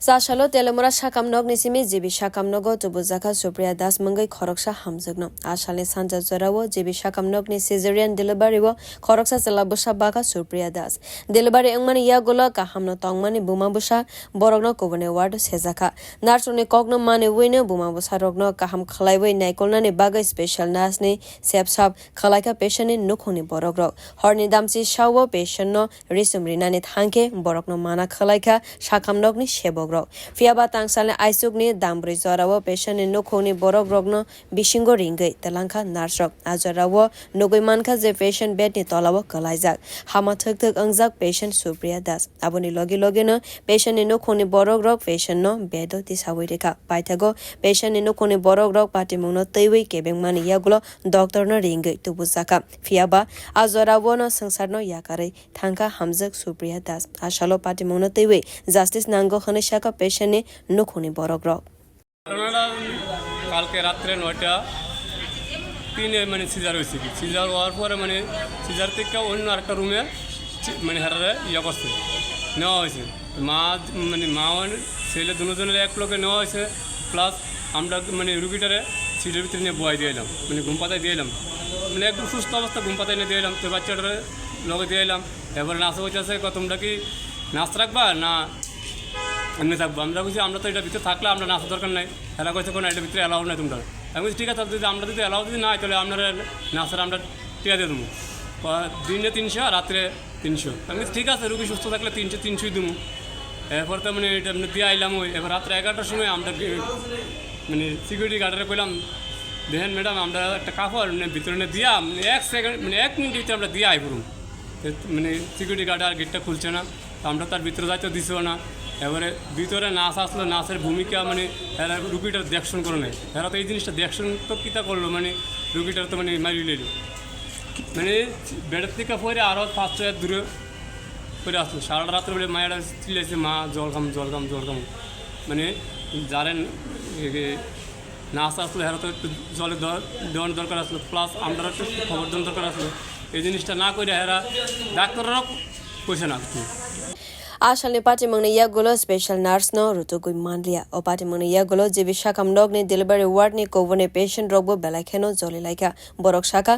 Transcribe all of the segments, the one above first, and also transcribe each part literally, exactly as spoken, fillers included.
Cha salo Telemura sakam nokni simi G B sakam nogo tubujakha Supriya Das mungwi khoroksa hamjakno. A salni sanja jorao G B sakam nokni caesarean delivery-o khoroksa chwla bwsa bakha Supriya Das. Delivery wngmani yagulo kahamno tongmani buma bwsa borokno kubuni ward-o sejakha. Nurse-rokni kokno maniwino buma bwsarokno kaham khlaiwi naikolnani bagwi special nurse-ni sepsap khwlaikha patient-ni nukhungni borokrok. Horni damchi sao patient-no risum rinani thangkhe borokno mana khwlaikha sakam nokni sebokrok. Phiyaba tangsalni aisukni dambrwi jorao patient-ni nukhungni borokrokno bisingo ringwi twlangkha nurse-rok. A jorao nugwi mankha je patient bed-ni tolao kwlaijak. Hama thwk thwk wngjak patient Supriya Das. Aboni logi logino patient-ni nukhungni borokrok patient-no bed-o tisawi rikha. Paithago patient-ni nukhungni borokrok patimungno twiwi kebengmani yagulo doctor-no ringwi tubujakha. Phiyaba a jorao no swngcharno yakarwi thangkha hamjak Supriya Das. A salo patimungno twiwi justice nango hwnwi sakha patient-ni nukhungni borokrok. ঘটনাটা কালকে রাত্রে নয়টা তিনে মানে সিজার হয়েছে কি, সিজার হওয়ার পরে মানে সিজার থেকে অন্য আরেকটা রুমে মানে হেরারে ইয়ে করছে, নেওয়া হয়েছে। মা মানে মা ও ছেলে দুজনের এক লগে নেওয়া হয়েছে, প্লাস আমরা মানে রুগীটারে সিটের ভিতরে নিয়ে বয়াই দিয়ে এলাম, মানে ঘুম পাতায় দিয়ে এলাম, মানে একদম সুস্থ অবস্থা ঘুম পাতায় নিয়ে দিয়ে এলাম। তো বাচ্চাটারে লগে দিয়ে এলাম। এবার নার্সে বলতেছে, "তোমরা কি নার্স রাখবা না এমনি থাকবো?" আমরা বলছি, "আমরা তো এটা ভিতরে থাকলে আমরা নার্সের দরকার নাই।" এরা কইছে, "কোনো এটা ভিতরে অ্যালাউ নাই তোমরা।" আমি বলছি, "ঠিক আছে, যদি আমরা যদি অ্যালাউ যদি নাই, তাহলে আপনারা নার্সের আমরা টিয়া দিয়ে দেবো।" প-, দিনে তিনশো আর রাত্রে তিনশো। আমি বলছি, "ঠিক আছে, রুগী সুস্থ থাকলে তিনশো, তিনশোই দেবো।" এরপর তো মানে এটা আমরা দিয়ে আইলাম। ওই এবার রাত্রে এগারোটার সময় আমরা গি-, মানে সিকিউরিটি গার্ডরে কইলাম, "দেখেন ম্যাডাম, আমরা একটা কাপড় মানে ভিতরে নিয়ে দিয়া মানে এক সেকেন্ড, মানে এক মিনিটের ভিতরে আমরা দিয়ে আই পড়ুন।" এ, মানে সিকিউরিটি গার্ড আর গেটটা খুলছে না, তো আমরা তার ভিতরে যাইতে দিছিল না। এবারে ভিতরে নার্স আসলো, নার্সের ভূমিকা মানে এরা রুগীটার দেখশন করে নাই। এরা তো এই জিনিসটা দেখশন তো কিতা করলো, মানে রুগীটার তো মানে মারি লইল। মানে বেডের থেকে পরে আরও পাঁচ ছয় হাত দূরে পড়ে আসলো। সারা রাত্রে বেলা মায়েরা চিল্লাইছে, "মা, জল খাম, জল খাম, জল খাম।" মানে যারা এ, নার্স আসলো, এরা তো একটু জলের দর-, দেওয়ানোর দরকার আসলো, প্লাস আমরা একটু খবর দেওয়ার দরকার আসলো। এই জিনিসটা না করে এরা ডাক্তাররাও কইছে না কিছু। A salni patimungni yagulo special nurse-no rutugwi manliya. O patimungni yagulo G B sakam nokni delivery ward-ni kubuni patient-rokbo belai kheno jolilaikha. Borok sakha,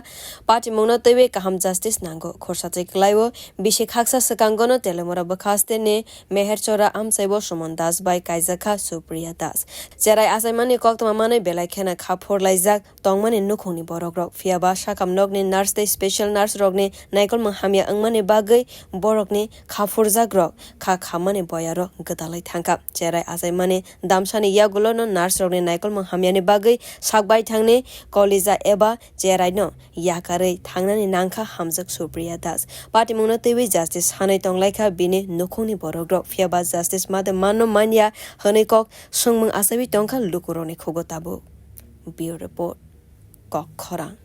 patimungno twiwi kaham justice nango. Khorsa twi kwlaiwi bisi khaksa swkangono Telemura bwkha hasteni Meherchora amchaibo Suman Das bai kaijakha Supriya Das. Cherai achaimani koktwma manwi belai kheno kha phurlaijak tongmani nukhungni borokrok. Phiyaba sakam nokni nurse tei special nurse-rokni naikolmung hamya wngmani bagwi borokni kha phurjakrok kha khammani boyarok gwdalwi thangkha. Cherai achaimani damsani yagulono nurse-rokni naikolmung hamyani bagwi sakbaithangni kolija eba cheraino yakarwi thangnani nangkha hamjak Supriya Das. Patimungno twiwi justice sanwi tonglaikha bini nukhungni borokrok. Phiyaba justice made manno manya hwnwi kok swngmung achaiwi tongkha lukurokni khugo tabuk. Bureau Report, Kok Khorang.